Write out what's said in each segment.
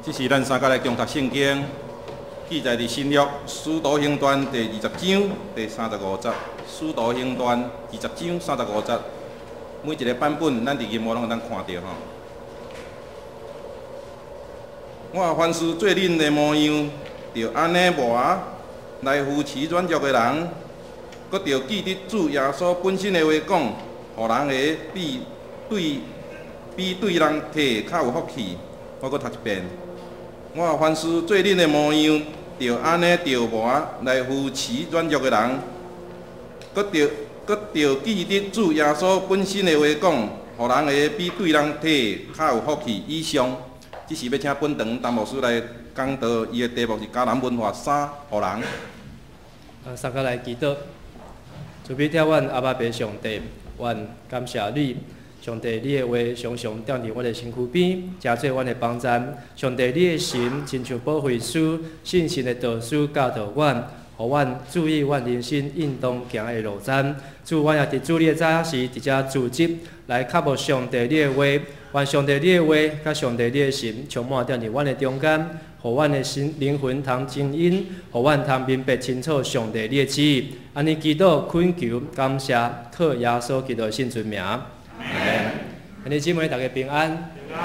這是咱三個來共讀聖經，記載佇新約使徒行傳第二十章第三十五節。使徒行傳二十章三十五節，每一個版本咱佇螢幕攏會當看著吼。我凡事做恁的模樣，著按呢磨來扶持軟弱的人，閣著記得主耶穌本身的話講，予人會比對人提較有福氣。我閣讀一遍。我凡事做恁的模樣，著按呢著磨來扶持軟弱的人，閣著記得主耶穌本身的話講，予人會比對人提較有福氣。以上，這是欲請本堂陳牧師來講道，伊的題目是迦南文化三予人。三個來祈禱，慈悲疼阮阿爸父上帝，阮感謝你。上帝，你的話常常踮佇阮的身軀邊，成做阮的幫贊。上帝，你的神親像保惠師、信實的導師教導阮，予阮注意阮人生應當行的路程。主，阮也佇主日的早時，佇遮聚集來渴慕上帝你的話。願上帝你的話，佮上帝你的神充滿踮佇阮的中間，予阮的心靈魂通靜音，予阮通明白清楚上帝你的旨意。按呢祈禱懇求感謝，靠耶穌基督的聖尊名。兄弟姊妹，大家平安。平安。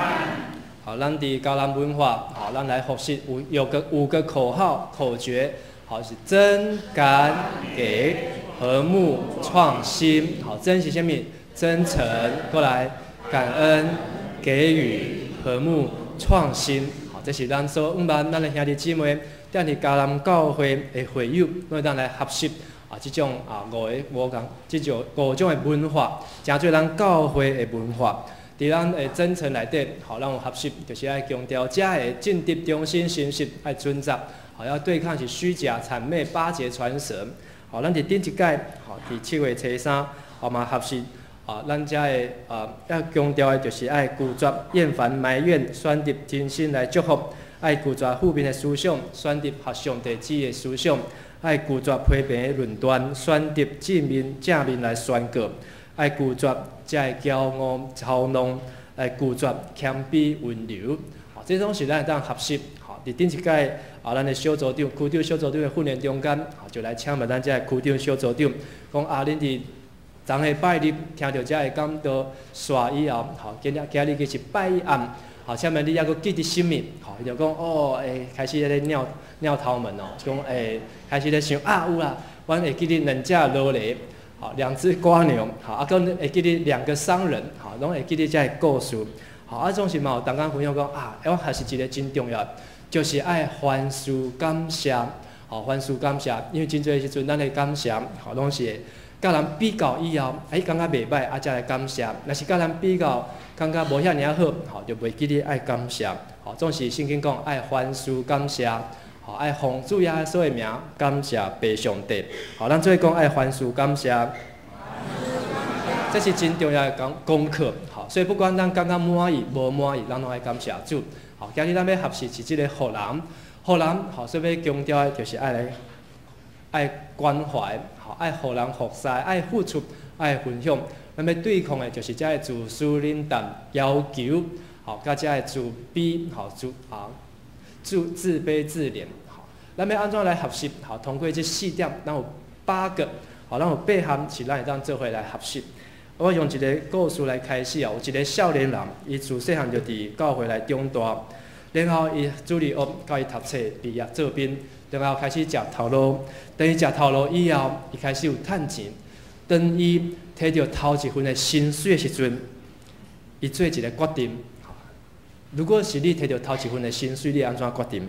好，咱佇迦南文化，好，咱來學習有五個口號口訣，好，是真、感、給、和睦、創新。好，真是啥物？真誠，過來，感恩、給予、和睦、創新。好，這是咱所向望咱的兄弟姊妹，踮佇迦南教會的會友，攏會當來學習。這種這種五種的文化，成做咱教會的文化。佇咱的真誠內底，好，咱有學習，就是愛強調遮的正直、忠心、誠實，愛準則，好，要對抗是虛假、諂媚、巴結、傳舌。好，咱佇頂一屆，好，佇7月初3，好嘛學習，咱遮的要強調的就是愛拒絕厭煩、埋怨，選擇真心來祝福，愛拒絕負面的思想，選擇合上帝旨意的思想。愛拒絕批評的論斷，選擇正面來宣告；愛拒絕遮的驕傲嘲弄，來拒絕謙卑溫柔。吼，這攏是咱會當學習。吼，佇頂一屆咱的小組長、區長小組長的訓練中間，就來請問咱遮的區長小組長，講啊，恁佇昨昏拜日聽著遮的講道煞以後，吼，今日其實拜一暗，吼，請問你猶閣記得啥物？吼，伊就講哦，會開始咧尿尿頭毛哦，講會開始咧想啊，有啦，阮會記得兩隻騾驴，吼，兩隻蝸牛，吼，啊，閣會記得兩個商人，吼，攏會記得遮个故事，吼，啊，總是嘛有同工分享講啊，我學習一個真重要，就是愛凡事感謝，吼，凡事感謝，因為真濟時陣咱的感謝，吼，攏是會佮人比較以後，欸，感覺袂䆀，啊，才來感謝；若是佮人比較，感覺無遐爾仔好，吼，就袂記得愛感謝。吼，總是聖經講愛凡事感謝，吼，愛奉主耶穌的名感謝父上帝。吼，咱做伙講愛凡事感謝，這是真重要的功課。吼，所以不管咱感覺滿意無滿意，咱攏愛感謝主。吼，今日咱欲學習是這个予人，予人，吼，所以欲強調的就是愛來愛關懷，吼，愛予人服侍，愛付出，愛分享。咱欲對抗的就是遮个自私、冷淡、要求，吼，佮遮个自卑，吼，自卑自憐，吼。咱欲按怎來學習？吼，通過這四點，咱有八個，吼，咱有八項是咱會當做伙來學習。我用一个故事來開始哦，有一個少年人，伊自細漢就佇教會來長大，然後伊主日學到伊讀冊畢業做兵，然後開始食頭路。當伊食頭路以後，伊開始有趁錢。當伊提著頭一份的薪水的時陣，伊做一個決定。如果是你提著頭一份的薪水，你按怎決定？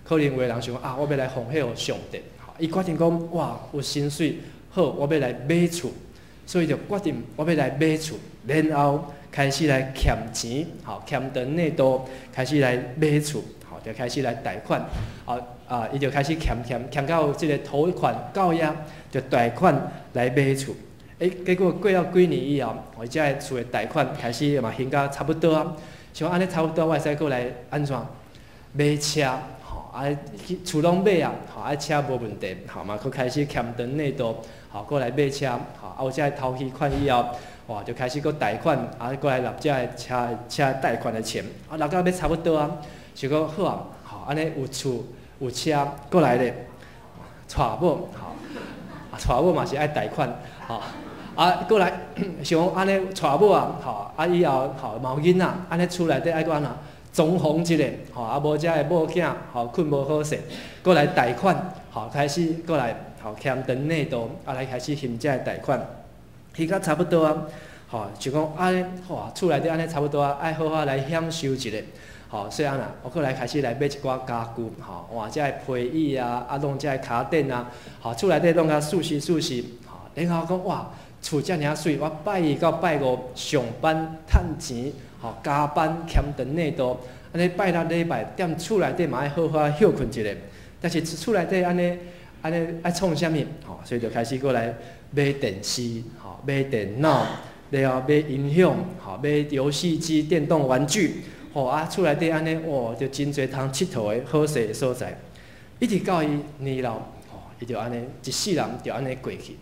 可能有的人想啊，我欲來奉獻予上帝。伊決定講，哇，有薪水，好，我欲來買厝，所以就決定我欲來買厝，然後開始來欠錢，吼，欠長債多，開始來買厝，吼，就開始來貸款，伊就開始欠欠欠到這个頭款夠額，就貸款來買厝。欸，結果過了幾年以後，伊這个厝的貸款開始嘛還甲差不多啊。像按呢差不多，我會使閣來按怎買車，吼，啊，厝攏買啊，吼，啊車無問題，吼嘛，閣開始欠長債多，吼，閣來買車，吼，啊有這个頭期款以後，哇，就開始閣貸款，啊，閣來納這个車貸款的錢，啊，納到欲差不多啊，想講好啊，吼，按呢有厝有車，閣來咧，娶某，吼，啊，娶某嘛是愛貸款，吼，啊，閣來想講按呢娶某啊，吼，啊以後吼嘛有囡仔，按呢厝內底愛閣按怎裝潢一下，吼，啊無遮的某囝，吼睏無好勢，閣來貸款，吼，開始閣來吼牽長內度，啊來開始還這个貸款，彼較差不多啊，吼，就講按呢，哇，厝內底按呢差不多啊，愛好好來享受一下，吼，所以按怎，我閣來開始來買一寡家具，吼，換這个皮椅啊，啊弄這个跤墊啊，吼，厝內底弄較舒適舒適，吼，然後講哇，厝遮爾仔媠，我拜一到拜五上班趁錢，吼，加班牽長內度，按呢拜六禮拜踮厝內底嘛愛好好歇睏一下，但是厝內底按呢按呢愛創啥物，吼，所以就開始閣來買電視，吼，買電腦，然後買音響，吼，買遊戲機、電動玩具，吼啊，厝內底按呢，哇，就真濟通𨑨迌的好勢的所在。一直到伊年老，吼，伊就按呢一世人就按呢過去。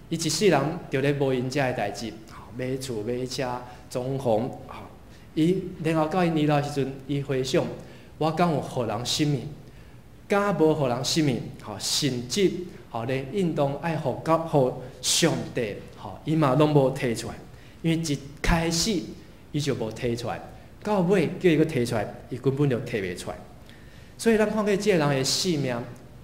伊一世人就咧無閒遮个代誌，吼，買厝買車裝潢，吼，伊然後到伊年老的時陣，伊回想，我敢有予人啥物？敢無予人啥物？吼，甚至吼連應當愛予交予上帝，吼，伊嘛攏無提出來，因為一開始伊就無提出來，到尾叫伊閣提出來，伊根本就提袂出來。所以咱看見這个人的性命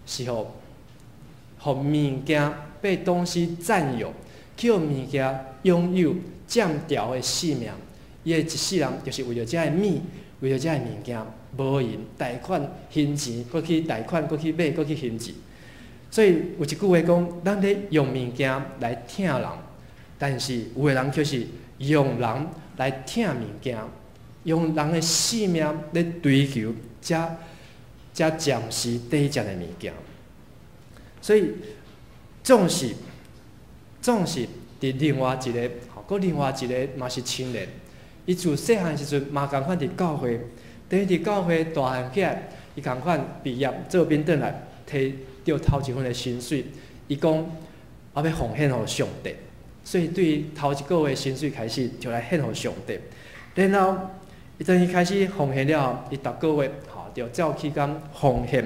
是予予物件被東西佔有，去予物件擁有佔掉的性命。伊的一世人就是為著這个物，為著這个物件，無閒貸款還錢，閣去貸款，閣去買，閣去還錢。所以有一句話講：咱咧用物件來疼人，但是有的人卻是用人來疼物件，用人的性命咧追求這這暫時短暫的物件。所以總是總是佇另外一个，吼，閣另外一个嘛是青年，伊自細漢時陣嘛仝款佇教會，等伊佇教會大漢起來，伊仝款畢業做兵轉來，提著頭一份的薪水，伊講我欲奉獻予上帝，所以對頭一個月薪水開始就來獻予上帝。然後伊當伊開始奉獻了後，伊逐個月吼就照起工奉獻。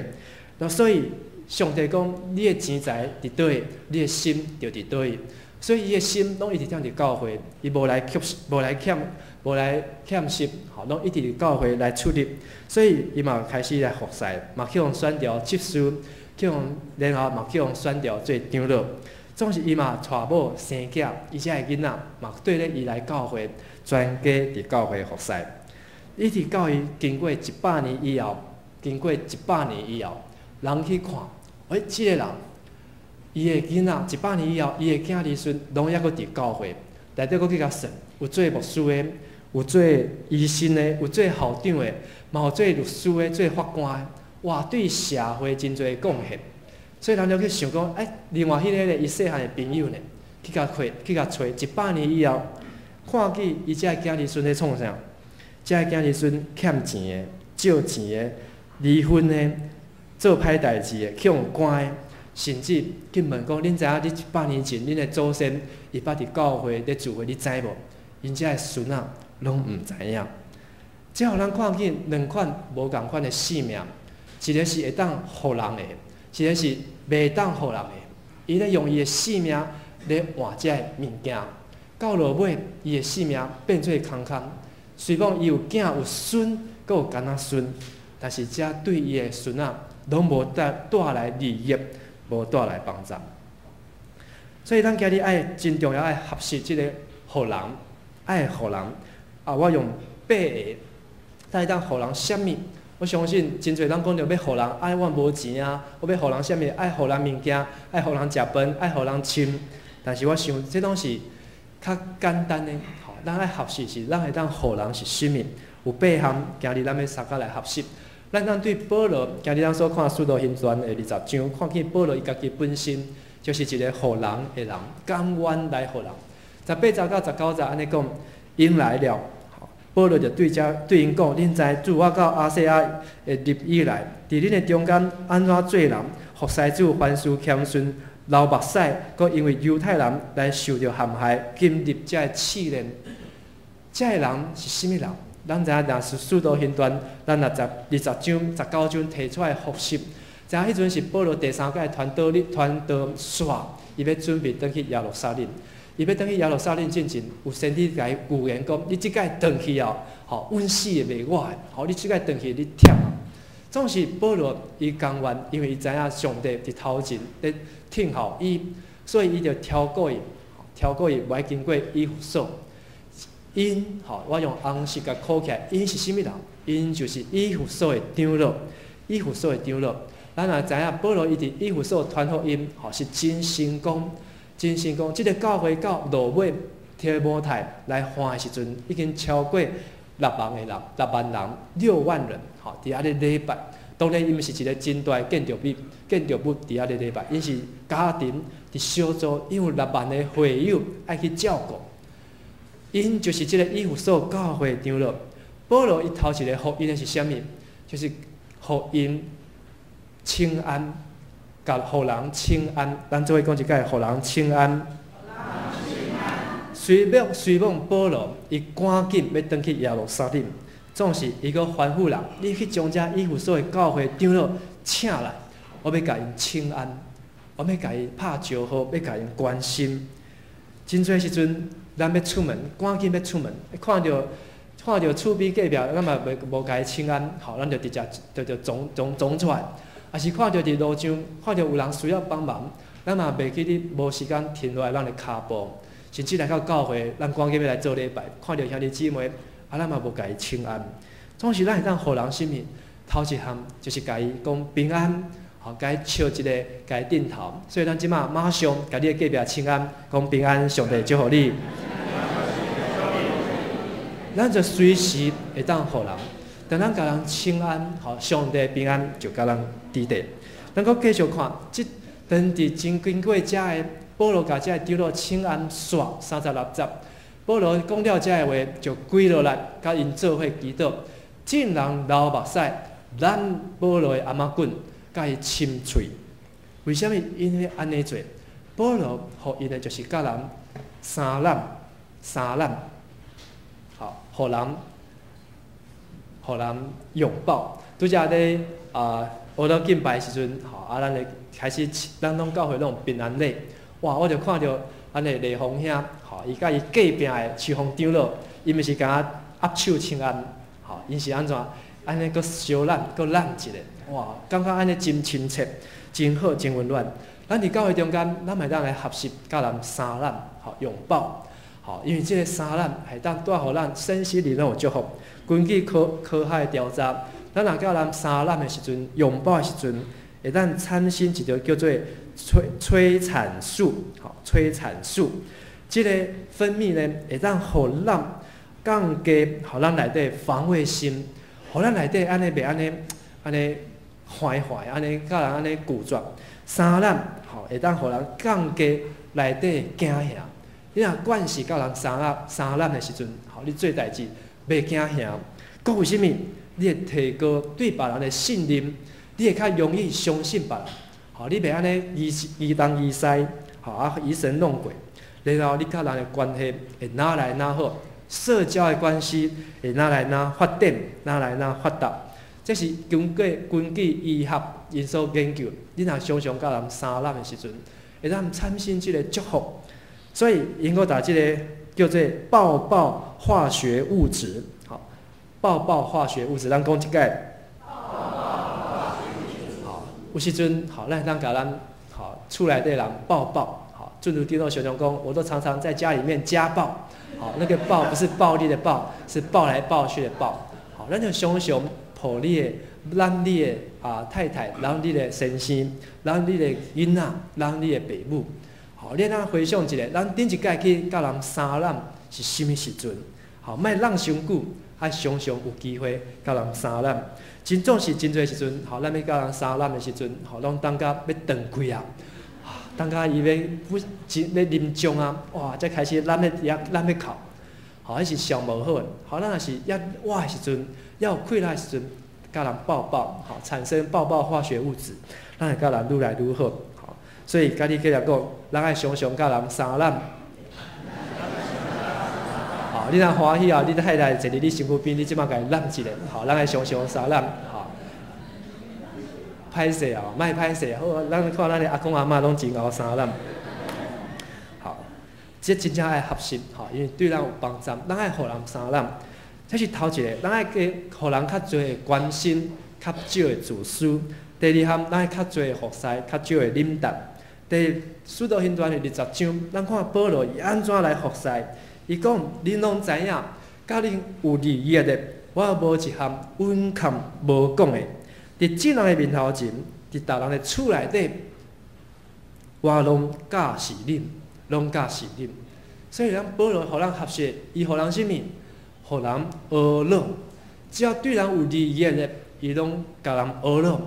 所以上帝講，你的錢財佇佗位，你的心就佇佗位。所以伊的心攏一直踮佇教會，伊無來缺，無來欠，無來欠失，吼，攏一直佇教會來出入。所以伊嘛開始來服侍，嘛去予選調執事，去予然後嘛去予選調做長老。總是伊嘛娶某生囝，伊遮的囡仔嘛綴咧伊來教會，全家佇教會服侍。一直到伊經過一百年以後，經過一百年以後，人去看，欸，這个人，伊的囡仔一百年以後，伊的囝兒孫攏猶閣佇教會，內底閣去共算，有做牧師的，有做醫生的，有做校長的，嘛有做律師的，做法官的，哇，對社會真濟貢獻。所以人就去想講，欸，另外彼个咧，伊細漢的朋友呢，去共揣，去共揣，一百年以後，看見伊遮的囝兒孫咧創啥？遮的囝兒孫欠錢的、借錢的、離婚的、做歹代誌的、去予關的，甚至去問講，恁知影你一百年前恁的祖先伊捌佇教會咧聚會，你知無？𪜶遮的孫仔攏毋知影。這予咱看見兩款無仝款的性命，一个是會當予人的，一个是袂當予人的。伊咧用伊的性命咧換這个物件，到落尾伊的性命變做空空。雖講伊有囝有孫，閣有干仔孫，但是這對伊的孫仔攏無帶帶來利益，無帶來幫助。所以咱今日愛真重要，愛學習這個予人，愛予人。啊，我用八個，咱會當予人啥物？我相信真濟人講著欲予人，啊，我無錢啊，我欲予人啥物？愛予人物件，愛予人食飯，愛予人穿。但是我想，這攏是較簡單的。咱愛學習是，咱會當予人是啥物？有八項，今日咱欲相共來學習。咱當對保羅，今日咱所看《使徒行傳》的20章，看見保羅伊家己本身就是一個予人的人，甘願來予人。18節到19節按呢講，𪜶來了，保羅就對遮對𪜶講：恁知自我到亞細亞的入以來，佇恁的中間按怎做人，服侍主，凡事謙遜，流目屎，閣因為猶太人來受著陷害，經歷遮个試煉。遮个人是啥物人？咱知影，若是使徒行傳，咱若十二十章、19章提出來復習，知影彼陣是保羅第三擺傳道日傳道煞，伊欲準備轉去耶路撒冷。伊欲轉去耶路撒冷進前，有先知共伊預言講：你這擺轉去哦，吼，穩死會袂我的，吼，你這擺轉去你忝啊。總是保羅伊甘願，因為伊知影上帝佇頭前咧聽候伊，所以伊就超過伊，超過伊，無愛經過以弗所。𪜶吼，我用紅色共箍起來，𪜶是啥物人？𪜶就是以弗所的長老，以弗所的長老。咱若知影保羅伊佇以弗所傳福音，吼是真成功，真成功。這個教會到落尾提摩太來看的時陣，已經超過6萬個人，6萬人，6萬人，吼，佇遐咧禮拜。當然，伊毋是一個真大的建築物，建築物佇遐咧禮拜，𪜶是家庭佇小組，𪜶有6萬個會友愛去照顧。𪜶就是這個以弗所教會長老。保羅伊頭一个予𪜶的是啥物？就是予𪜶請安，共予人請安。咱做伙講一擺，予人請安。雖罔雖罔保羅，伊趕緊欲轉去耶路撒冷，總是伊閣吩咐人：你去將這以弗所的教會長老請來，我欲共𪜶請安，我欲共伊拍招呼，欲共𪜶關心。真濟時陣，咱欲出門，趕緊欲出門，看著看著厝邊隔壁，咱嘛袂無共伊請安，吼，咱就直接就總總總出來。抑是看著佇路上，看著有人需要幫忙，咱嘛袂記得無時間停落來咱的跤步，甚至來到教會，咱趕緊欲來做禮拜，看著兄弟姊妹，啊，咱嘛無共伊請安。總是咱會當予人啥物？頭一項就是共伊講平安，吼，共伊笑一下，共伊點頭。所以咱這馬馬上共你的隔壁請安，講平安，上帝祝福你。咱就隨時會當予人，當咱共人請安，吼，上帝平安就共咱佇底。咱閣繼續看，這當佇真經過遮个保羅共遮个長老請安煞36節，保羅講了遮个話，就跪落來，共𪜶做伙祈禱。眾人流目屎，攬保羅的頷仔頸，共伊親喙。為啥物？𪜶欲按呢做？保羅予𪜶的就是共人相攬相攬，好，予人予人擁抱。拄才咧啊，學到敬拜時陣，吼啊，咱就開始，咱攏教會攏有平安禮。哇！我就看著咱的麗鳳兄，吼，伊佮伊隔壁的秋風長老，伊毋是共我握手請安，吼，𪜶是按怎？按呢閣相攬，閣攬一下，哇！感覺按呢真親切，真好，真溫暖。咱佇教會中間，咱會當來學習佮人相攬，吼，擁抱，吼，因為這個相攬會當帶予咱身心靈攏有祝福。根據科科學的調查，咱若佮人相攬的時陣，擁抱的時陣，會當產生一個叫做催產素，吼，催產素，這個分泌呢，會當予咱降低，予咱內底防衛心，予咱內底按呢袂按呢按呢壞壞，按呢佮人按呢拒絕。相攬，吼，會當予人降低內底驚嚇。你若慣勢佮人相攬相攬的時陣，吼，你做代誌袂驚嚇。閣為啥物？你會提高對別人的信任，你會較容易相信別人。吼，你袂按呢疑疑東疑西，吼啊疑神弄鬼，然後你佮人的關係會愈來愈好，社交的關係會愈來愈發展，愈來愈發達。這是經過根據醫學𪜶所研究，你若常常佮人相攬的時陣，會當產生這個祝福。所以，𪜶閣打這個叫做抱抱化學物質，吼，抱抱化學物質，咱講一擺。好，有時陣，吼，咱會當共咱吼厝內底人抱抱，吼，正如弟兄常常講，我都常常在家裡面家暴，好，那個暴不是暴力的暴，是抱來抱去的抱，好，咱就常常抱你的、攬你的啊太太，攬你的先生，攬你的囡仔，攬你的爸母，好，你通回想一下，咱頂一擺去佮人相攬是啥物時陣？好，莫攬傷久，愛常常有機會佮人相攬。真總是真濟時陣，吼，咱欲佮人相攬的時陣，吼，攏等甲欲斷氣啊，等甲伊欲不真欲臨終啊，哇，才開始攬欲遐攬欲哭，吼，彼是上無好的。吼，咱若是猶活的時陣，猶有氣力的時陣，佮人抱抱，吼，產生抱抱化學物質，咱會佮人愈來愈好，吼。所以，佮你繼續講，咱愛常常佮人相攬。好，吼，你若歡喜啊，你太太坐佇你身軀邊，你這擺共伊攬一下，吼，咱愛常常相攬，吼。歹勢哦，莫歹勢，好，咱看咱的阿公阿嬤攏真𠢕相攬。好，這真正愛學習，吼，因為對咱有幫助，咱愛予人相攬。這是頭一个，咱愛加予人較濟的關心，較少的自私。第二項，咱愛較濟服侍，較少的忍耐。佇使徒行傳的20章，咱看保羅伊按怎來服侍？伊講：恁攏知影，佮恁有利益的，我無一項隱藏無講的。佇眾人的面頭前，佇逐人的厝內底，我攏教示恁，攏教示恁。所以，咱保羅予咱學習，伊予人啥物？予人呵咾，只要對人有利益的，伊攏共人呵咾。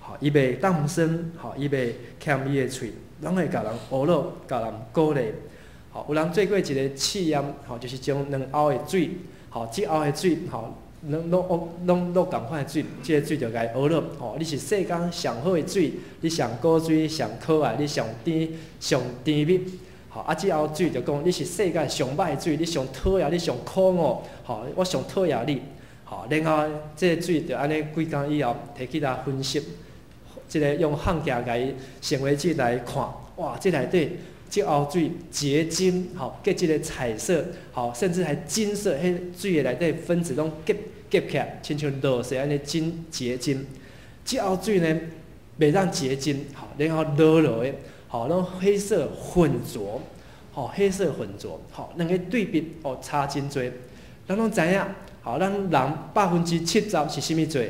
吼，伊袂當生，吼，伊袂欠伊的喙，攏會共人呵咾，共人鼓勵。吼，有人做過一個試驗，吼，就是將兩甌的水，吼，這甌的水，吼，攏攏攏攏仝款的水，這个水就共伊呵咾，吼，你是世間上好的水，你上古錐、上可愛，你上甜、上甜蜜。吼，啊，這甌水就講你是世界上歹的水，你上討厭，你上可惡，吼，我上討厭你。吼，然後這个水就按呢幾工以後，提起來分析，這个用放鏡共伊顯微鏡來看，哇，這內底這甌水結晶，吼，結這个彩色，吼，甚至還金色，彼水的內底分子攏結結起來，親像露水按呢金結晶。這甌水呢，袂當結晶，吼，然後濁濁的。吼，攏黑色混濁，吼，黑色混濁，吼，兩个對比哦，差真濟。咱攏知影，吼，咱人70%是啥物做？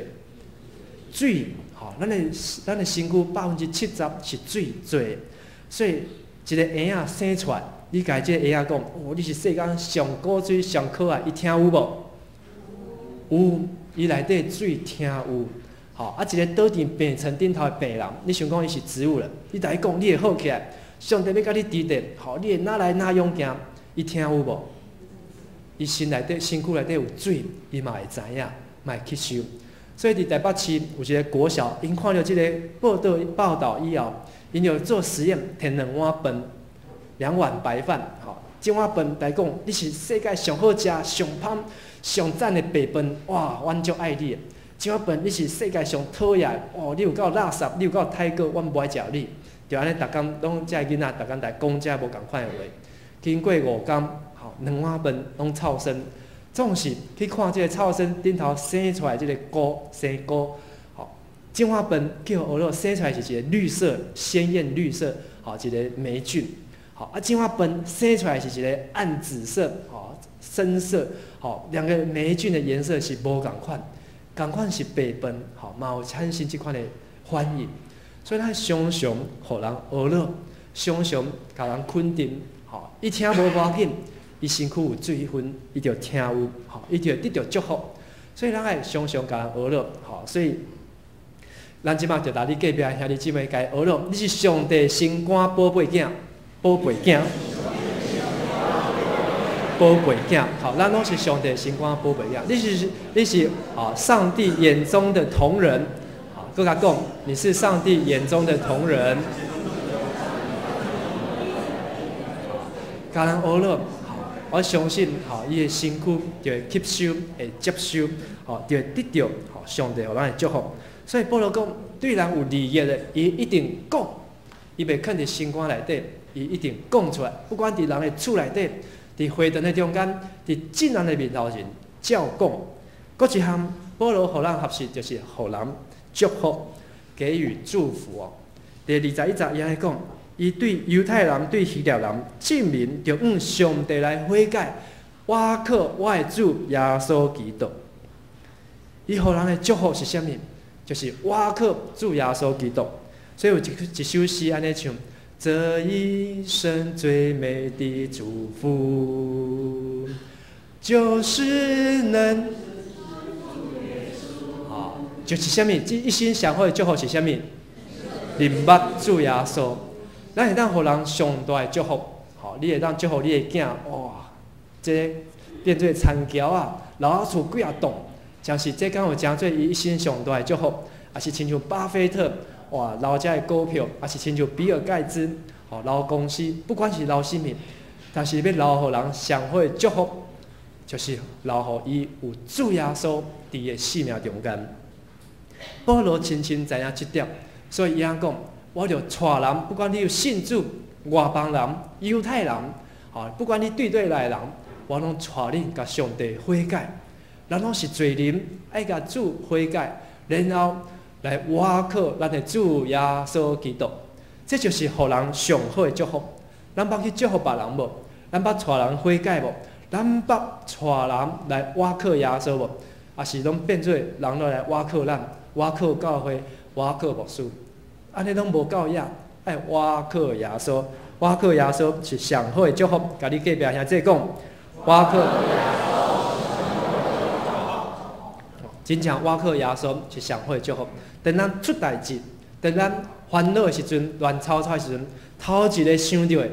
水，吼，咱的身軀70%是水做的。所以一个嬰仔生出來，你共這个嬰仔講，哦，你是世間上古錐、上可愛，伊聽有無？有，伊內底水聽有。吼，啊，一个倒佇病床頂頭的病人，你想講伊是植物人，你共伊講，你會好起來，上帝欲共你治治，吼，你會哪來哪勇健？伊聽有無？伊身內底、身軀內底有水，伊嘛會知影，嘛會吸收。所以佇台北市有一个國小，𪜶看著這个報導以後，𪜶就做實驗，提兩碗飯，兩碗白飯，吼，這碗飯來講，你是世界上好食、上芳、上讚的白飯，哇，阮足愛你的。這碗飯你是世界上討厭，哦，你有夠垃圾，你有夠歹過，阮無愛食你。就按呢，逐工攏這个囡仔，逐工來講這無仝款的話。經過5工，吼，兩碗飯攏臭酸，總是去看這个臭酸頂頭生出來這个菇，生菇，吼，這碗飯叫呵咾生出來是一个綠色，鮮豔綠色，吼，一个黴菌，吼，啊，這碗飯生出來是一个暗紫色，吼，深色，吼，兩個黴菌的顏色是無仝款。仝款是白飯，吼，嘛有產生這款的反應，所以咱常常予人呵咾，常常共人肯定，吼，伊聽無無要緊，伊身軀有水分，伊就聽有，吼，伊就得著祝福，所以咱愛常常共人呵咾，吼，所以咱這擺就來你隔壁兄弟姊妹共伊呵咾，你是上帝心肝寶貝囝，寶貝囝。寶貝囝，好，咱攏是上帝心肝寶貝囝。你是啊，上帝眼中的瞳人，好，閣共講，你是上帝眼中的瞳人。共人呵咾，好，我相信，好，伊的身軀就會吸收，會接收，好，就會得著，好，上帝予咱的祝福。所以保羅講，對人有利益的，伊一定講，伊袂囥佇心肝內底，伊一定講出來，不管佇人的厝內底。佇會堂的中間，佇眾人的面頭前，照講。閣一項，保羅予咱學習，就是予人祝福，給予祝福哦。第21節，伊按呢講，伊對猶太人、對希臘人證明，著向上帝來悔改，倚靠我的主耶穌基督。伊予人的祝福是啥物？就是倚靠主耶穌基督。所以有一首詩按呢唱。這一生最美的祝福，就是能，啊，就是啥物？這一生上好的祝福是啥物？認捌主耶穌，咱會當予人上大的祝福，吼，你會當祝福你的囝，哇，這變做田僑仔，留喺厝幾仔棟，像是這敢有誠做伊一生上大的祝福，抑是親像巴菲特。哇，留遮的股票，抑是親像比爾蓋茨，吼，留公司，不管是留啥物，但是欲留予人上好的祝福，就是留予伊有主耶穌佇伊的生命中間。保羅深深知影這點，所以伊按講：我著帶人，不管你有信主、外邦人、猶太人，吼，不管你對佗來的人，我攏帶恁共上帝悔改。咱攏是罪人，愛共主悔改，然後來倚靠咱的主耶穌基督。這就是予人上好的祝福。咱捌去祝福別人無？咱捌帶人悔改無？咱捌帶人來倚靠耶穌無？抑是攏變做人攏來倚靠咱，倚靠教會，倚靠牧師，按呢攏無夠額，愛倚靠耶穌，倚靠耶穌是上好的祝福。共你隔壁兄弟講，倚靠耶穌，真正倚靠耶穌是上好的祝福。當咱出代誌，當咱煩惱的時陣，亂糟糟的時陣，頭一个想著的，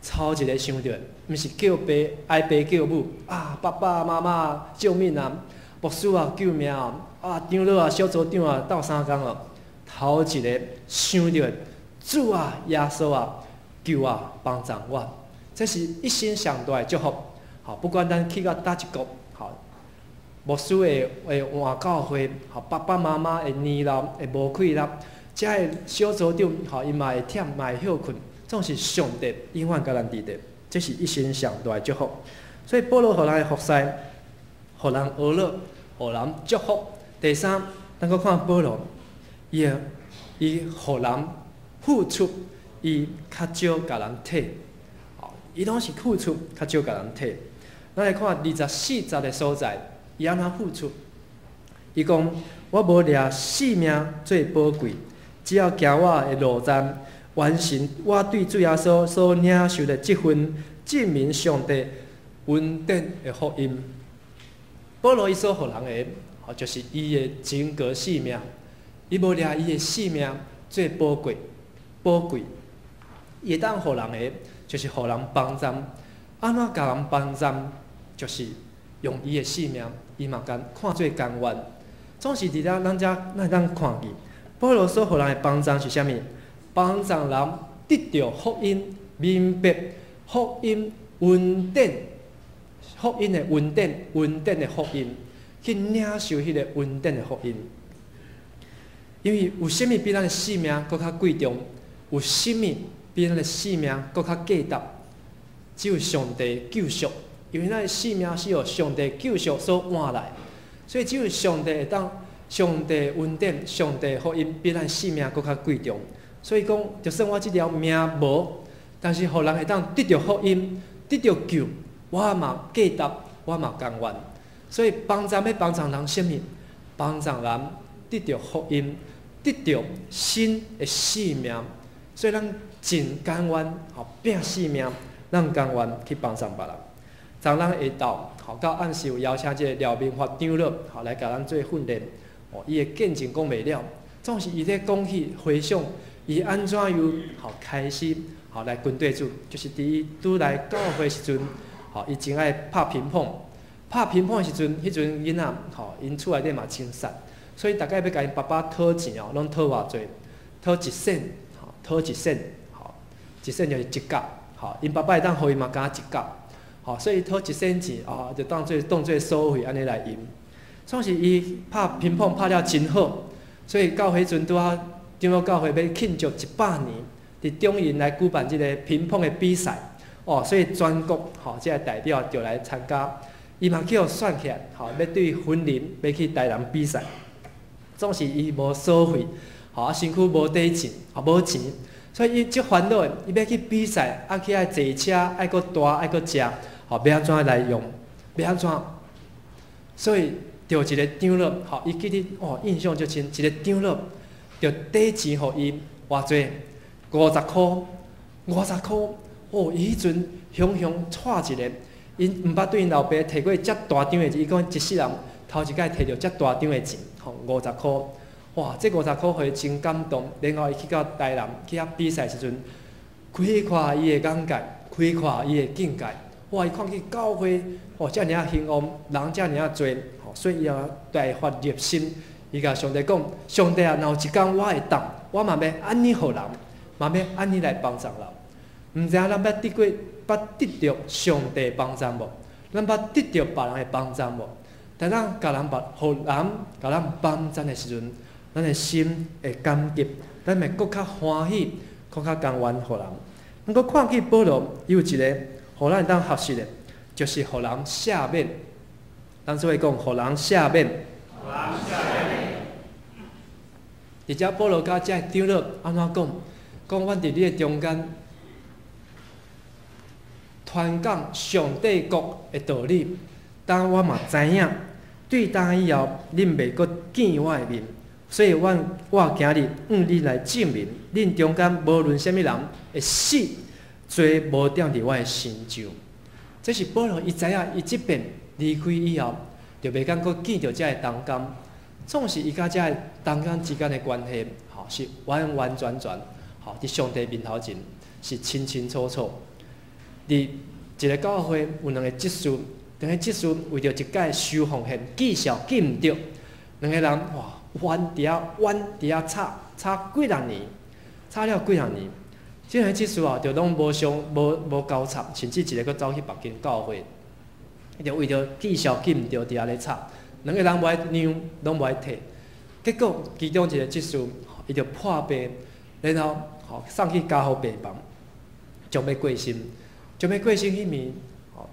頭一个想著的，毋是叫爸哀爸叫母啊，爸爸媽媽救命啊！牧師啊，救命啊！啊，長老啊，小組長啊，鬥相共哦。頭一个想著的，主啊，耶穌啊，救啊，幫助我。這是一生上大的祝福。吼，不管咱去到佗一國，吼，牧師會會換教會，吼，爸爸媽媽會年老會無氣力，遮的小組長，吼，伊嘛會忝，嘛會歇睏，總是上帝永遠佮咱佇咧，這是一生上大的祝福。所以保羅予人的服侍，予人呵咾，予人祝福。第三，咱閣看保羅，伊伊予人付出，伊較少共人提，伊攏是付出較少共人提。咱來看24節的所在，伊按怎付出？伊講：我無掠性命做寶貴，只要行我的路程，完成我對主耶穌所領受的這份證明上帝恩典的福音。保羅伊所予人的，吼，就是伊的整個性命，伊無掠伊的性命做寶貴，寶貴。伊會當予人的，就是予人幫助。按怎共人幫助？就是用伊的性命，伊嘛甘看做甘願。總是佇遮咱遮咱會當看見，保羅所予人的幫助是啥物？幫助人得著福音，明白福音恩典，福音的恩典，恩典的福音，去領受彼个恩典的福音。因為有啥物比咱的性命閣較貴重？有啥物比咱的性命閣較價值？只有上帝救贖，因為咱的性命是由上帝救贖所換來，所以只有上帝會當，上帝恩典、上帝福音比咱性命閣較貴重。所以講，就算我這條命無，但是予人會當得著福音、得著救，我嘛價值，我嘛甘願。所以幫助欲幫助人啥物？幫助人得著福音，得著新的生命。所以咱真甘願，吼拚性命，咱甘願去幫助別人。昨咱下晝，吼到暗時有邀請這个廖明發長老，吼來共咱做訓練。哦，伊的見證講袂了，總是伊咧講起回想，伊按怎樣吼開始吼來跟綴主，就是佇伊拄來教會時陣，吼伊真愛拍乒乓，拍乒乓的時陣，彼陣囡仔吼𪜶厝內底嘛真捒，所以逐擺欲共𪜶爸爸討錢哦，攏討偌濟，討一仙，吼討一仙，吼一仙就是一角，吼𪜶爸爸會當予伊嘛敢若一角，吼所以討一仙錢哦，就當做所費按呢來用。總是伊拍乒乓拍了真好，所以到彼陣拄仔長老教會欲慶祝100年，佇中營來舉辦這个乒乓的比賽，哦，所以全國吼這个代表就來參加，伊嘛去予選起來，吼欲對雲林欲去台南比賽，總是伊無所費，吼啊身軀無底錢，吼無錢，所以伊足煩惱的，伊欲去比賽，啊去愛坐車，愛閣蹛，愛閣食，吼欲按怎來用，欲按怎，所以。著一个長老，吼，伊記得哦，印象足深。一个長老，就底錢予伊偌濟，50箍，50箍，哦，伊彼陣雄雄掣一个，伊毋捌對𪜶老爸提過遮大張的錢，伊講一世人頭一擺提著遮大張的錢，吼，五十箍，哇，這五十箍予伊真感動。然後伊去到台南去遐比賽時陣，開闊伊的眼界，開闊伊的境界。哇！伊看見教會哦，遮爾仔興旺，人遮爾仔濟，吼，所以伊也大發熱心。伊共上帝講：上帝啊，若有一工我會當，我嘛欲按呢予人，嘛欲按呢來幫助人。毋知影咱捌得過，捌得著上帝幫助無？咱捌得著別人的幫贊無？當咱共人捌，予人共咱幫贊的時陣，咱的心會感激，咱會閣較歡喜，閣較甘願予人。毋過看見保羅有一個，予咱會當學習的，就是予人赦免。咱做伙講，予人赦免。而且保羅佮遮長老按怎講？講阮佇你的中間，傳講上帝國的道理，但我嘛知影，對今以後，恁袂閣見我的面，所以阮我今日向恁來證明，恁中間無論啥物人會死，罪無踮佇我的身上。這是保羅伊知影，伊這擺離開以後，就袂敢閣見著遮的同工。總是伊佮遮的同工之間的關係，吼是完完全全，吼佇上帝面頭前是清清楚楚。佇一個教會有兩個執事，兩個執事為著一屆收奉獻記數記毋著，兩個人哇冤佇遐冤佇遐吵吵幾若年，吵了幾若年，這兩個執事啊，就攏無相無無交插，甚至一個閣走去別間教會，伊就為著記數記毋著佇遐咧吵，兩個人無愛讓，攏無愛退，結果其中一個執事，伊就破病，然後吼送去加護病房，將欲過身。將欲過身彼暝，吼，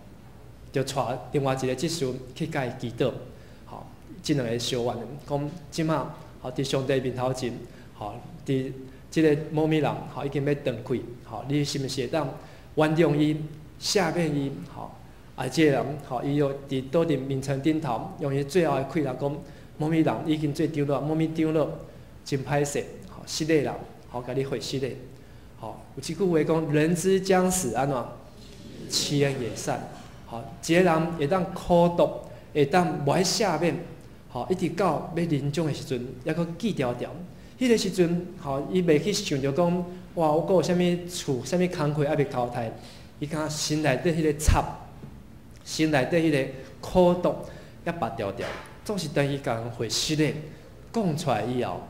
就帶另外一個執事去共伊祈禱，吼，這兩個相約講，這馬吼佇上帝面頭前，吼，佇這個某某人，吼已經欲斷氣，吼，你是毋是會當原諒伊、赦免伊？吼，啊，這個人，吼，伊又佇倒佇眠床頂頭，用伊最後的氣力講，某某人已經做長老，某某長老真歹勢，吼，失禮啦，吼，共你回失禮，吼，有一句話講，人之將死，按怎？其言也善，吼，一個人會當苦毒，會當無愛赦免，吼，一直到欲臨終的時陣，猶閣記牢牢。彼個時陣，吼，伊袂去想著講，哇，我閣有啥物厝、啥物工課猶未交代，伊敢若心內底彼個插，心內底彼個苦毒，猶縛牢牢。總是當伊共人回失禮講出來以後，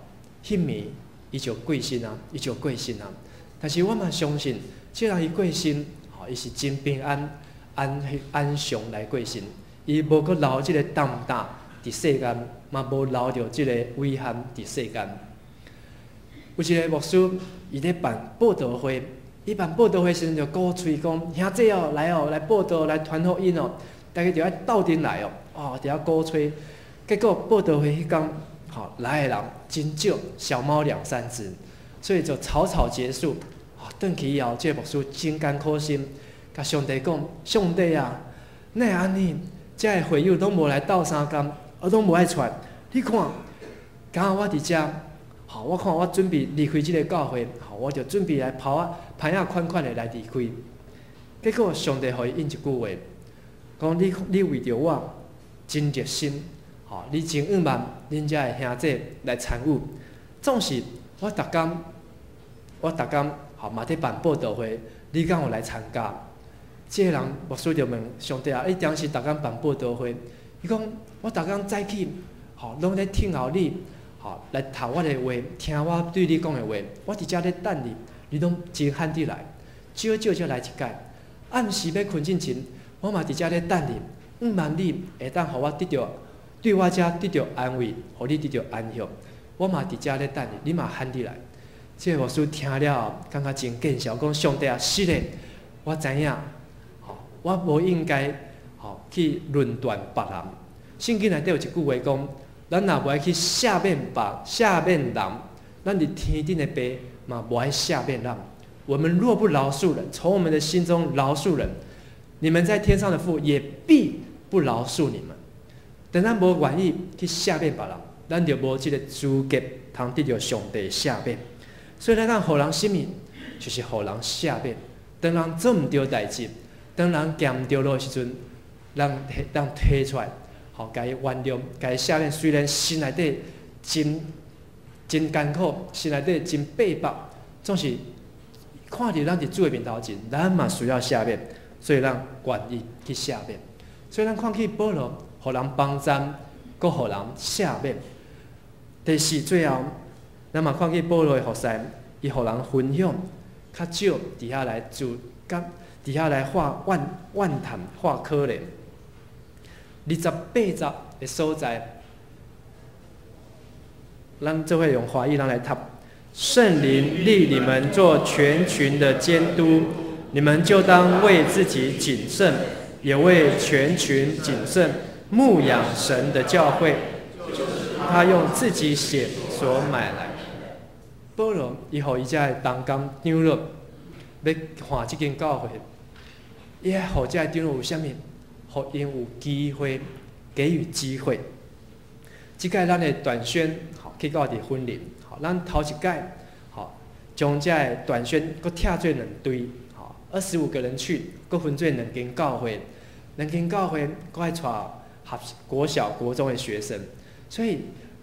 彼暝伊就過身啊，伊就過身啊。但是我嘛相信，這人伊過身。伊是真平安、安安詳來過身，伊無閣留這個擔擔佇世間，嘛無留著這個遺憾佇世間。有一個牧師，伊咧辦佈道會，伊辦佈道會時陣就鼓吹講：兄弟哦，來哦，來佈道，來傳福音哦，大家就愛鬥陣來哦，哦，佇遐鼓吹。結果佈道會彼工，吼來的人真少，小貓兩三隻，所以就草草結束。轉去以後，這個牧師真艱苦心，共上帝講：上帝啊，哪會按呢？遮的會友攏無來鬥相共，啊，攏無愛出來。你看，敢若我佇遮，吼，我看我準備離開這個教會，吼，我就準備來跑啊，歹仔款款的來離開。結果上帝予伊應一句話，講你你為著我真熱心，吼，你真向望恁遮的兄弟來參與。總是我逐工，我逐工。吼，嘛佇辦佈道會，你敢有來參加？這個人牧師就問上帝啊，你當時逐工辦佈道會，伊講我逐工早起，吼，攏咧等候你，吼，來讀我的話，聽我對你講的話。我佇遮咧等你，你攏真罕得來，少少才來一擺。暗時欲睏進前，我嘛佇遮咧等你，向望你會當予我得著，對我遮得著安慰，予你得著安息。我嘛佇遮咧等你，你嘛罕得來。這個牧師聽了後，感覺真見笑，講上帝啊，是的，我知影，吼，我無應該吼去論斷別人。聖經內底有一句話講：咱若無愛去赦免別赦免人，咱佇天頂的爸嘛無愛赦免咱。我們若不饒恕人，從我們的心中饒恕人，你們在天上的父也必不饒恕你們。當咱無願意去赦免別人，咱就無這個資格通得著上帝赦免。所以咱當予人啥物，就是予人赦免。當人做毋對代誌，當人行毋對路的時陣，咱會當提出來，吼，共伊原諒，共伊赦免。雖然心內底真真艱苦，心內底真逼迫，總是看佇咱佇主的面頭前，咱嘛需要赦免，所以咱願意去赦免。所以咱看見保羅，予人幫贊，閣予人赦免。第四，最後。咱嘛看見保羅的服侍，伊予人分享，較少佇遐來自，佮佇遐來發怨怨嘆、發可憐。28節的所在，咱做伙用華語咱來讀。聖靈立你們做全群的監督，你們就當為自己謹慎，也為全群謹慎，牧養神的教會，他用自己血所買來。保羅伊予伊遮的同工長老欲看這間教會，伊愛予遮的長老有啥物？予𪜶有機會，給予機會。這擺咱的短宣，吼去到佇雲林，吼咱頭一擺，吼將遮的短宣閣拆做兩隊，吼25個人去，閣分做兩間教會，兩間教會閣愛帶學國小、國中的學生，所以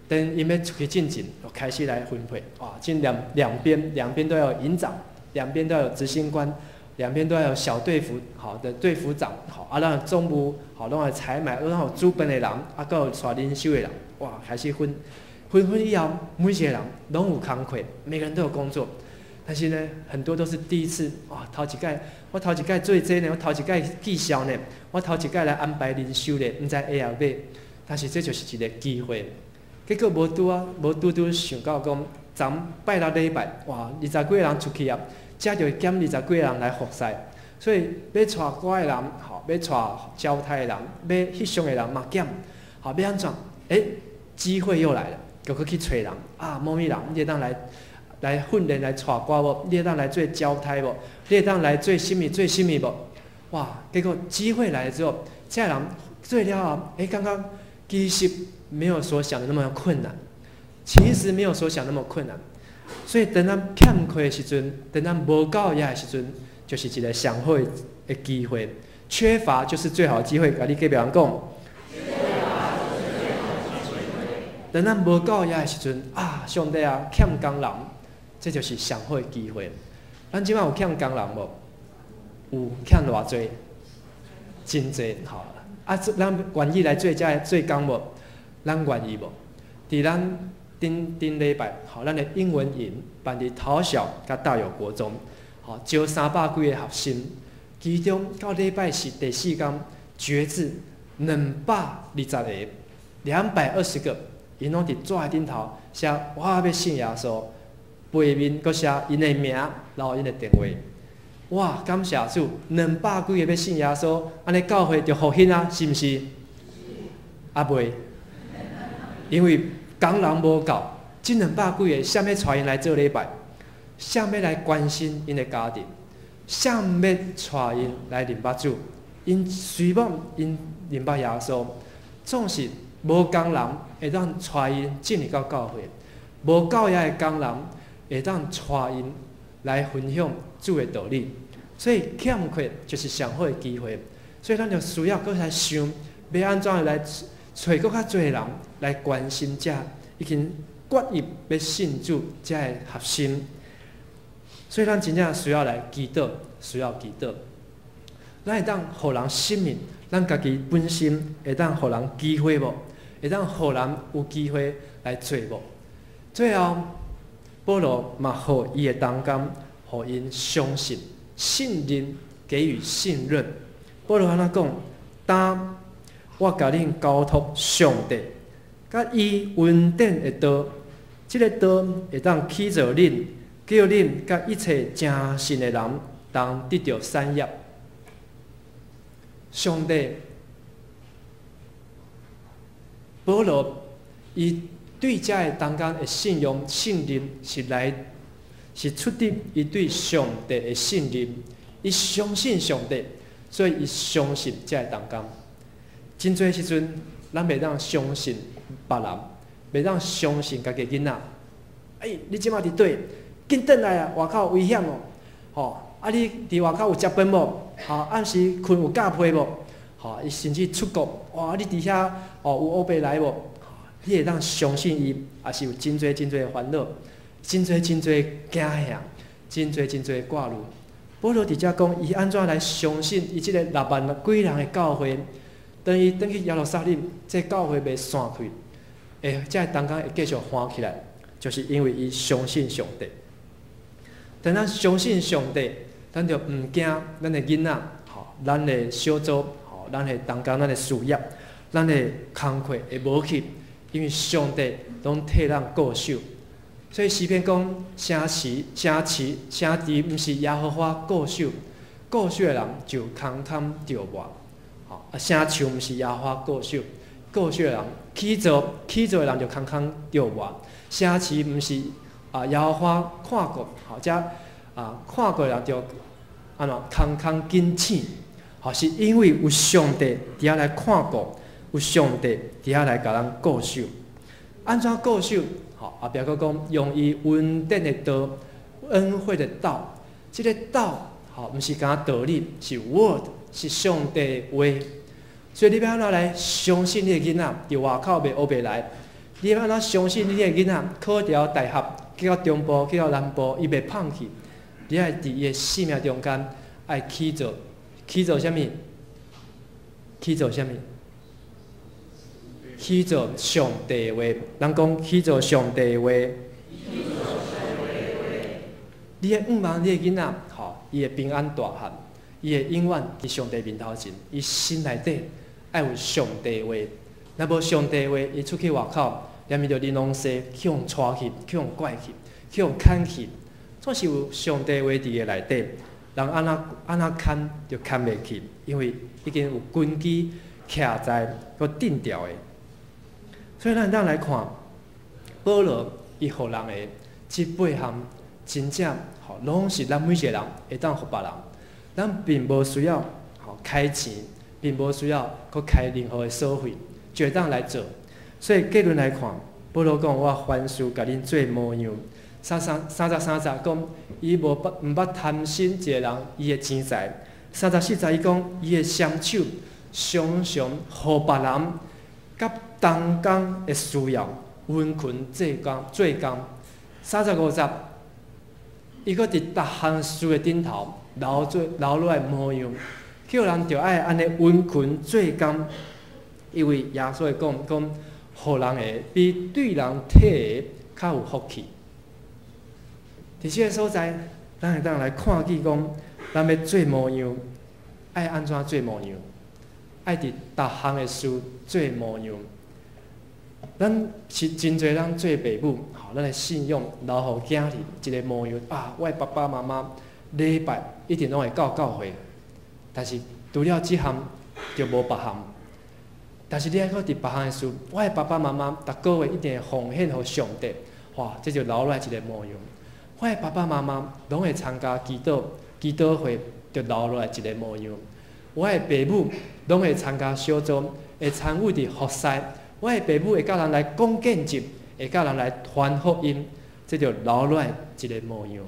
當𪜶欲出去進前，就開始來分配，哇，這兩邊都要有營長，兩邊都要有執行官，兩邊都要有小隊輔，好的隊輔長，好啊，咱總務，好攏愛採買，攏有主辦的人，啊，閣有帶靈修的人，哇，開始分，分分以後，每一個人攏有工課，每個人都有工作，但是呢，很多都是第一次，哇，頭一擺，我頭一擺做這呢，我頭一擺記銷呢，我頭一擺來安排靈修呢，毋知會抑袂，但是這就是一個機會。結果無拄啊，無拄拄想到講，昨拜六禮拜，哇，二十幾個人出去啊，遮就會減二十幾個人來服侍，所以欲帶歌的人，吼，欲帶交託的人，欲翕相的人嘛減，好，欲按怎？欸，機會又來了，閣閣去揣人啊，某某人，你會當來來訓練來帶歌無？你會當來做交託無？你會當來做啥物做啥物無？哇！結果機會來了之後，這人做了後，欸，感覺其實沒有所想的那麼困難，其實沒有所想那麼困難。所以當咱欠缺的時陣，當咱無夠遐的時陣，就是一個上好的機會。缺乏就是最好的機會，共你隔壁人講。當咱無夠遐的時陣，啊，上帝啊，欠工人，這就是上好的機會。咱這擺有欠工人無？有欠偌濟？真濟吼！啊，咱願意來做這个做工無？咱願意無？佇咱頂頂禮拜，吼，咱的英文營辦佇桃小佮大有國中，吼，招三百幾個學生，其中到禮拜四第四工決志220個，220個，𪜶攏佇紙頂頭寫我欲信耶穌，背面閣寫𪜶的名，然後𪜶的電話。哇，感謝主，兩百幾个欲信耶穌，按呢教會就復興啊，是毋是？啊袂，因為工人無夠，這兩百幾个，誰欲帶𪜶來做禮拜？誰欲來關心𪜶的家庭？誰欲帶𪜶來認捌主？𪜶雖罔𪜶認捌耶穌，總是無工人會當帶𪜶進入到教會，無夠遐的工人會當帶𪜶來分享主的道理，所以欠缺就是上好的機會，所以咱就需要閣來想，欲按怎來揣閣較濟人來關心這已經決意欲信主這的學生，所以咱真正需要來祈禱，需要祈禱。咱會當予人信任，咱家己本身會當予人機會無？會當予人有機會來做無？最後，保羅嘛予伊的同工，予𪜶相信、信任，給予信任。保羅按怎講？當我共恁交託上帝，佮伊恩典的道，這个道會當起造恁，叫恁佮一切誠信的人同得著產業。上帝，保羅伊對遮的同工的信仰、信任是來是出自伊對上帝的信任，伊相信上帝，所以伊相信遮的同工。真濟時陣，咱袂當相信別人，袂當相信家己囡仔。欸，你這馬佇佗？緊轉來啊！外口有危險哦！吼，啊，你佇外口有食飯無？吼，暗時睏有覺被無？吼，伊甚至出國，哇！你佇遐哦有烏白來無？你會當相信伊，也是有真濟真濟的煩惱，真濟真濟驚嚇，真濟真濟掛慮。保羅佇遮講，伊按怎來相信伊這个6萬幾人的教會？當伊轉去耶路撒冷，這教會袂散去，會這个同工會繼續歡起來，就是因為伊相信上帝。當咱相信上帝，咱就毋驚咱的囡仔，吼，咱的小組，吼，咱的同工，咱的事業，咱的工課會無去，因為上帝攏替咱顧守。所以詩篇講，城市、城市、城池，毋是耶和華顧守，顧守的人就空空著磨。吼，啊，城牆毋是耶和華顧守，顧守的人起造起造的人就空空著磨。城市毋是啊，耶和華看顧，吼，遮啊看顧的人就按怎空空警醒。吼，是因為有上帝佇遐來看顧，有上帝佇遐來共咱顧守。按怎顧守？吼，後壁閣講用伊恩典的道、恩惠的道，這個道吼，毋是干焦道理，是 word，是上帝話。所以你欲按怎來相信你的囡仔佇外口袂烏白來？你欲按怎相信你的囡仔考著大學，去到中部，去到南部，伊袂放棄？你愛佇伊的生命中間愛起做，起做啥物？起做啥物？起做上帝話，人講起做上帝話。你的向望，你的囡仔，吼，伊會平安大漢，伊會永遠佇上帝面頭前，伊心內底愛有上帝話。若無上帝話，伊出去外口，連面著玲瑯西，去予帶去，去予拐去，去予牽去，總是有上帝話佇伊內底，人按怎按怎牽就牽袂去，因為已經有根基徛在閣定牢的。所以咱當來看，保羅伊予人的這八項，真正吼，攏是咱每一個人會當予別人。咱並無需要吼開錢，並無需要閣開任何的收費，就會當來做。所以結論來看，保羅講我凡事共恁做模樣。三三三十三節講，伊無捌毋捌貪心一個人，伊的錢財。34節伊講，伊的雙手常常予別人。佮同工的需要，殷勤做工做工。35節，伊閣佇逐項事的頂頭留做留落來模樣，叫人著愛按呢殷勤做工，因為耶穌會講講，予人的比對人提的較有福氣。佇這个所在，咱會當來看見講，咱欲做模樣，愛按怎做模樣？愛佇逐項的事做模樣。咱是真濟人做爸母，吼，咱的信仰留予囝兒一个模樣啊！我的爸爸媽媽禮拜一定攏會到教會，但是除了這項就無別項。但是你愛閣佇別項的事，我的爸爸媽媽逐個月一定會奉獻予上帝，哇！這就留落來一个模樣。我的爸爸媽媽攏會參加祈禱祈禱會，就留落來一个模樣。我的爸母攏會參加小組，會參與佇服侍。我的爸母會佮人來講見證，會佮人來傳福音，這就留落來一个模樣。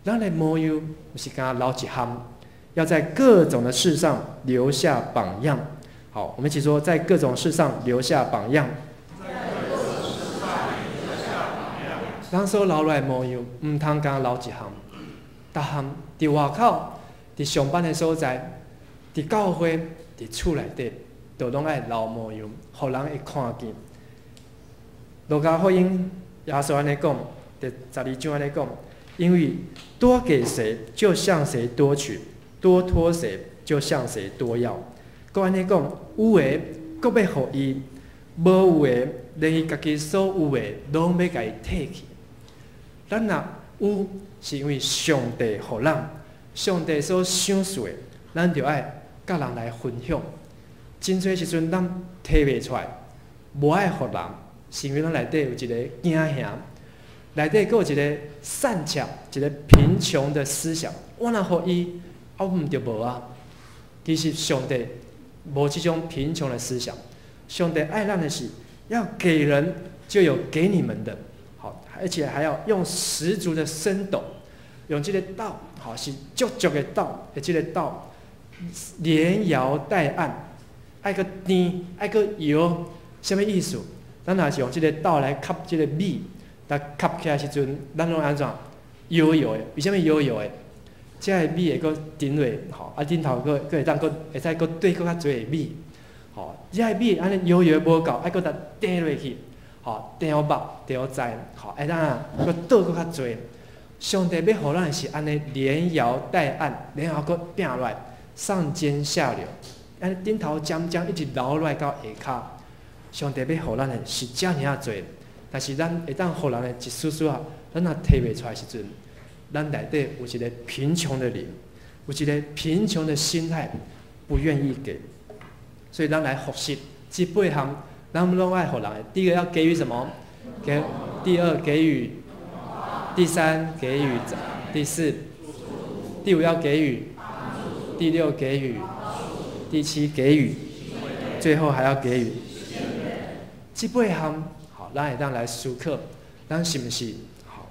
咱的模樣毋是干焦留一項，要在各種的事上留下榜樣。好，我們一起說，在各種事上留下榜樣。咱所留落來的模樣，毋通干焦留一項，逐項佇外口、佇上班的所在、佇教會、佇厝內底，都攏愛留模樣，予人會看見。路加福音耶穌按呢講，第12章按呢講，因為多給誰，就向誰多取；多託誰，就向誰多要。閣按呢講，有的閣欲予伊，無有的，連伊家己所有的，攏欲共伊提去。咱若有，是因為上帝予咱，上帝所賞賜的，咱就愛佮人來分享。真濟時陣，咱提袂出來，無愛予人，是因為咱內底有一個驚嚇，內底閣有一個散赤，一個貧窮的思想。我若予伊，啊，我毋就無啊。其實上帝無這種貧窮的思想，上帝愛咱的是要給人，就有給你們的，好，而且還要用十足的升斗，用這個斗，好是足足的斗，的這個斗連搖帶按，愛閣顛，愛閣搖，啥物意思？咱若是用這個斗來吸這個米，但吸起來時陣，咱攏按怎搖搖的？為啥物搖搖的？這个米會閣沉落，吼，啊頂頭閣閣會當閣會使閣綴閣較濟的米，吼，這个米按呢搖搖無夠，愛閣共碇落去，吼，碇予肉，碇予知，吼，會當啊閣倒閣較濟。上帝欲予咱是按呢連搖帶按，然後閣拚落來，上尖下流，按呢頂頭尖尖一直流落來到下跤。上帝欲予咱的是遮爾仔濟，但是咱會當予人的一絲絲仔，咱若提袂出來時陣，咱內底有一个貧窮的靈，有一個貧窮的心態，不願意給。所以咱來複習這八項，咱攏愛予人的。第一個要給予什麼？給。第二給予，第三給予，第四，第五要給予，第六給予，第七給予，最後還要給予。這八項，好，咱會當來思考，咱是毋是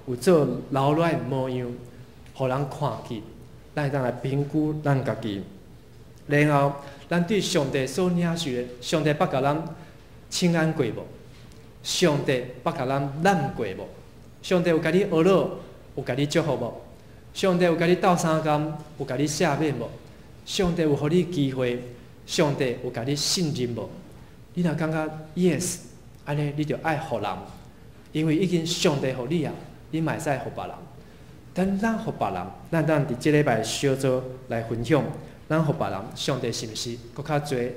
有做老賴模樣，予人看見？咱會當來評估咱家己。然後，咱對上帝所領受的，上帝捌共咱請安過無？上帝捌共咱攬過無？上帝有共你呵咾，有共你祝福無？上帝有共你鬥相共，有共你赦免無？上帝有予你機會，上帝有共你信任無？你若感覺 yes，按呢你就愛予人，因為已經上帝予你啊，你嘛會使予別人。等咱予別人，咱當佇這禮拜小組來分享，咱予別人，上帝是毋是閣較濟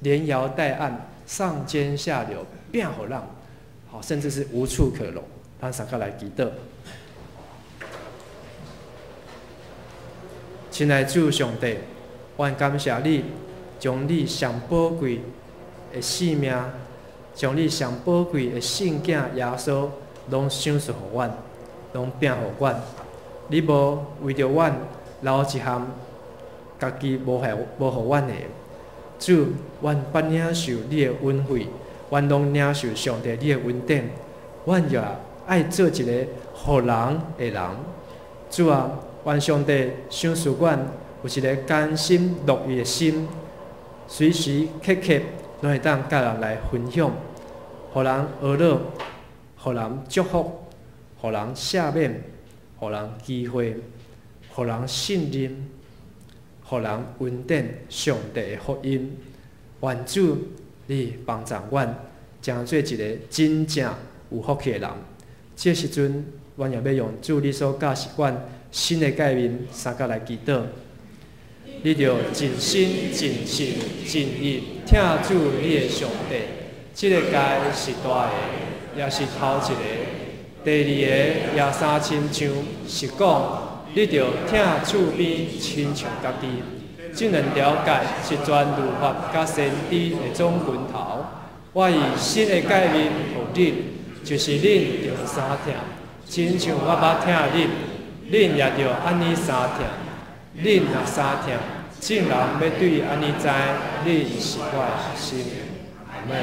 連搖帶按，上尖下流，變予咱，好，甚至是無處可容。咱三個來祈禱。親愛主上帝，阮感謝你，將你上寶貴的性命，將你上寶貴的聖子耶穌，攏賞賜予阮，攏摒予阮。你無為著阮留一項家己無予無予阮的，主，阮捌領受你的恩惠，阮攏領受上帝你的恩典，阮也愛做一個予人的人。主啊，願上帝賞賜阮有一個甘心樂意的心，隨時刻刻攏會當佮人來分享，予人呵咾，予人祝福，予人赦免，予人機會，予人信任，予人恩典上帝的福音。願主你幫助阮，成做一個真正有福氣的人。這時陣，阮也欲用主你所教示阮新的誡命，相佮來祈禱。你著盡心、盡性、盡意疼主你的上帝。這個誡是大的，也是頭一個。第二个也相親像，是講你著疼厝邊親像家己。這兩條誡是全律法佮先知的總拳頭。我以新的誡命予恁，就是恁著相疼，親像我捌疼恁，恁也著按呢相疼。恁若相疼，眾人欲對按呢知，恁是我的學生。阿們。